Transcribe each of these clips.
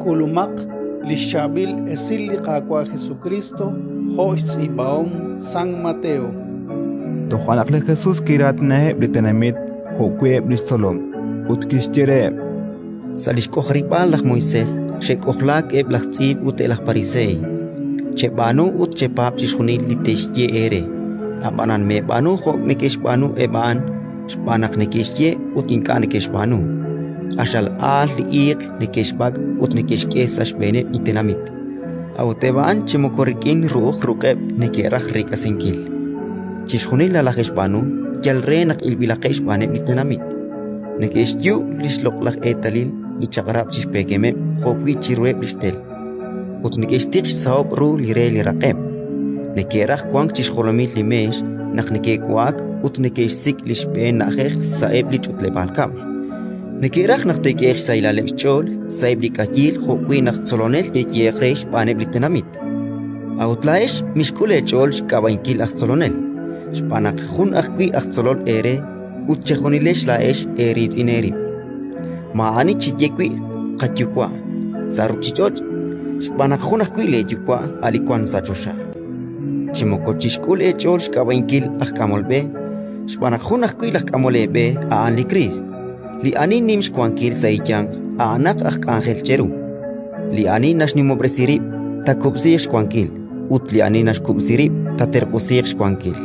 K'ulumaq li xchaab'il esil li Qaawa' Jesukriist jo' xtz'iib'ahom San Mateo. Toja' naq li Jesus kiraatinaheb' li tenamit jo'wi' eb' li xtzolom, ut kixye reheb': Sa' li xk'ojarib'aal laj Moisés xe'k'ojlaak eb' laj tz'iib' ut eb' laj Pariseey. Cheb'aanu ut chepaab' chixjunil li te'xye eere, ab'anan meeb'aanu jo' neke'xb'aanu eb' a'an, xb'aan naq neke'xye ut ink'a' neke'xb'aanu. Q'axal aal li iiq neke'xb'ak' ut neke'xk'e sa' xb'eeneb' li tenamit, a'ut eb' a'an chi moko rik'in ru'uj ruq'eb' neke'raj reek'asinkil. Chixjunil nalaje'xb'aanu yal re naq ilb'ilaqeb' xb'aaneb' li tenamit. Neke'xyu' li xloq'laj eetalil li Chaq'rab' chi xpeekemeb' jo'wi' chiruheb' li xtel, ut neke'xtiq xsahob' ru li re li raq'eb'. Neke'raj wank chi xjolomil li meex naq neke'wa'ak ut neke'xsik' li xb'een na'ajej sa'eb' li ch'utleb'aal kab'l. Neke'raj naq te'k'ehe'q xsahilaleb' xch'ool sa'eb' li k'ayiil jo'wi' naq tzolonel te'yehe'q re xb'aaneb' li tenamit. A'ut laa'ex mixk'ul eech'ool xk'ab'a'inkil aj tzolonel, xb'aan naq jun ajwi' aj tzolol eere ut chejunilex laa'ex eeriitz'in eerib'. Maa'ani chiye wi' "Qayuwa'" sa' ruuchich'och', xb'aan naq jun ajwi' leeYuwa' a' li wank sa' choxa. Chi moko chixk'ul eech'ool xk'ab'a'inkil aj k'amol b'e, xb'aan naq jun ajwi' laj k'amol eeb'e a'an li Kriist. Li ani nim xwankil sa' eeyanq a'anaq aj k'anjel cheru. Li ani naxnimob'resi rib' taakub'siiq xwankil, ut li ani naxkub'si rib' taaterq'usiiq xwankil.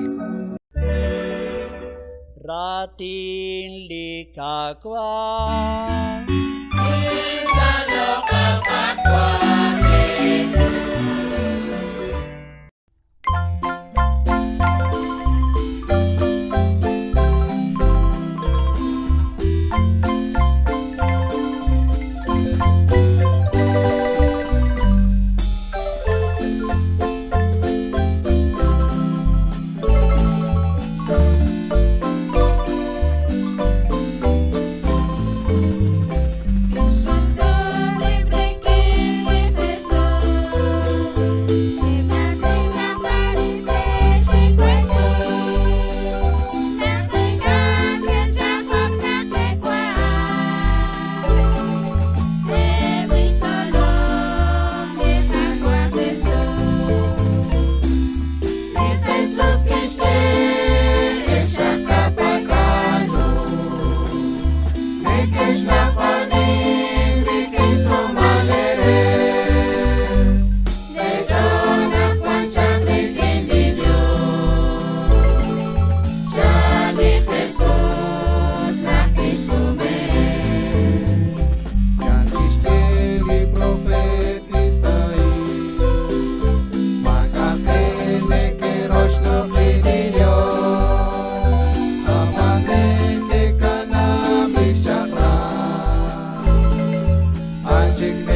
Raatin li Qaawa'. Chick.